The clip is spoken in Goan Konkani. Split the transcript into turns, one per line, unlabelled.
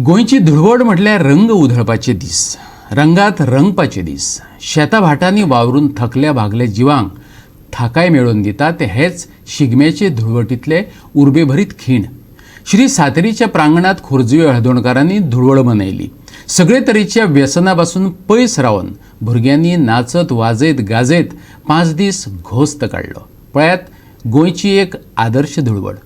गोंयची धुळवड म्हटल्यार रंग उधळपाचे दीस, रंगात रंगपाचे दीस. शेता भाटांनी वावरून थकल्या भागले जिवांक थाकाय मेळोवन दिता ते हेच शिगम्याचे धुळवटींतले उर्बेभरीत खीण. श्री सातेरीच्या प्रांगणात खोर्जुवे हळदोणकारांनी धुळवड मनयली. सगळे तरेच्या व्यसना पासून पयस रावन भुरग्यांनी नाचत, वाजयत, गाजयत 5 दीस घोस्त काडलो. पळयात गोंयची एक आदर्श धुळवड.